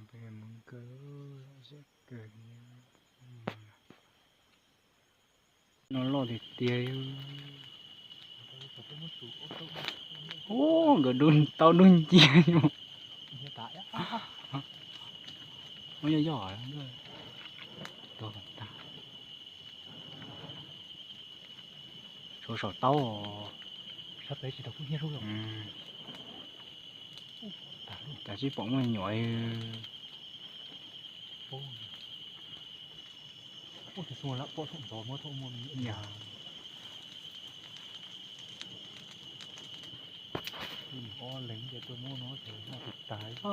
Peb mus kawg, zem kawg li. No loj tiag tiag. Ub, nkawd dub taub dub ncia. Ub, yog yog. Tshuav saum taub. Cas tsis pom muaj nyuam. Ob leeg tias tuaj muab no ces noj tus tas. Ob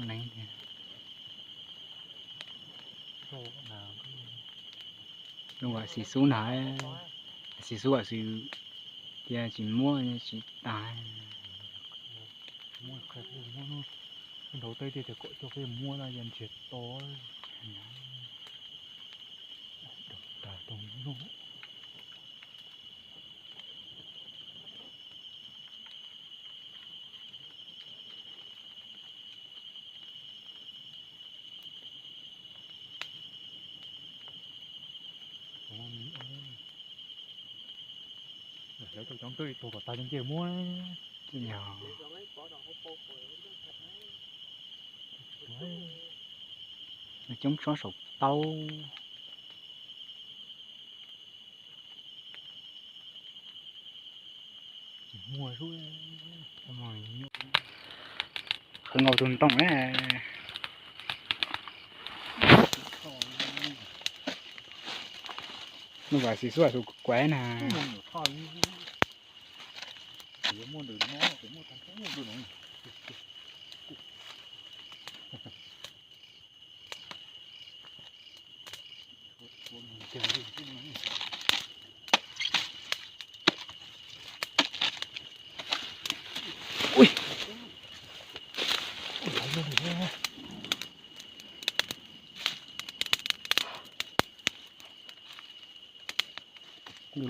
leeg tias. Zoo vam xis xub na, xis xub vam xis tias tsis muab tsis tas. Nraud teb tias kom coj peb muab na, yog ntsiag to. Lawv cov twb tuag kom tas cov ncej muab. Coob tsob saum taub. Qhwv nkaus tus ntoo na. Nuj Vam xis xub tus kuav na.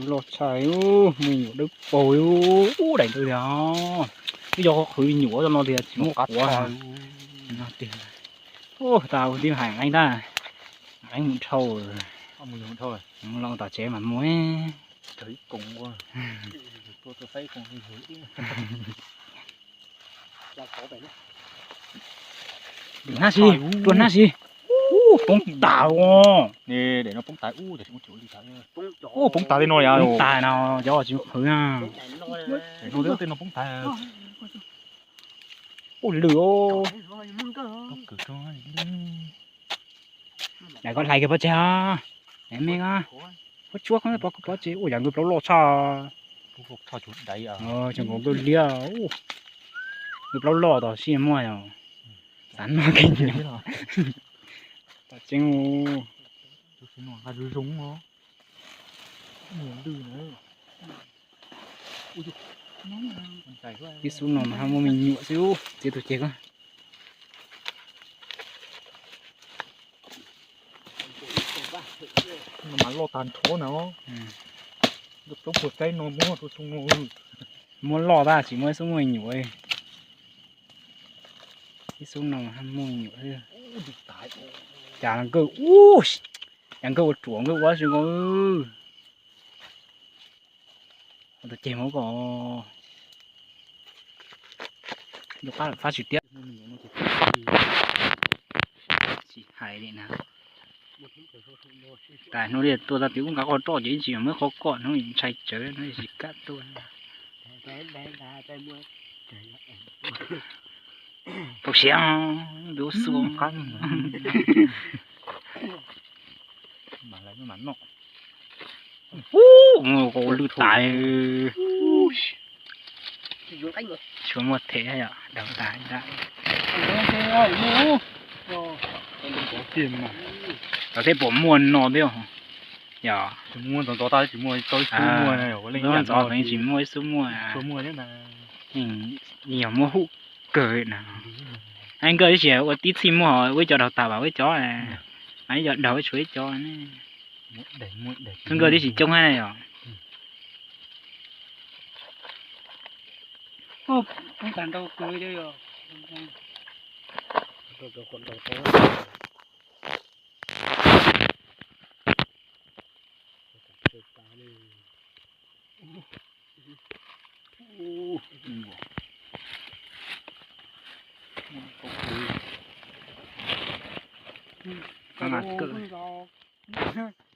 Loj tshaj, muaj nyuam dawb paug, ub, daim ntawd tiag. Twb yog qhwv nyuam no tiag tsis muaj quav no tiag. Ub, tas tib hais nqeeb tag, nqeeb mus dhau. Los tom tsev mas mus. Hnab si, rua hnab si. Ub, poob tas os. Ub, poob tas li no, poob tas no, cov tsis qhwv na. Ub, lwj os. Daim ko hlais kiag pov tseg os. Daim me ko, pob tsuab ko pov tseg. Ua yam nkawd plaub loj tshaj. Tseem nkaus nkawd liab. Nkawd plaub loj tos sib muaj yog xav noj kev nyob. Tom tseeb. Ib xub no mas ho muaj me nyuam xwb, txiav tus ceg ko. No mas loj tag nrho na. Plaub puas tsaib no muab rau xyoo no. Muab loj tag tsis muaj ib xub muaj me nyuam. Ib xub no mas ho muaj me nyuam xwb. Cas nkawd ub, cas nkawd ua ruam nkawd ua tsis nkaus. Tus ceg mus kom. Fab tsis tiab. Tsis hais li na. Tas hnub li tuaj tag twb ub nqa qhov roj ces ib ntsis muab qhov kom hnub ntshai tsawv hnub tsis kam tuaj. Tau siab, tus ub xua. Ub, mus lwj tas. Tsis muaj them yom, daug tas. Tau thiab puas muaj no thiab. Yog ntxov ntxov tsis muaj ib xub muaj. Yog muaj hub kawg na. Nkawd ib txhia ua tib txhij muaj ua ib co daug tas vam ua ib co, ib co daug tshuav ib co. Nkawd tib tsis coob hab yom. Cov qhuav ntaus tau. Ub, ub, ub.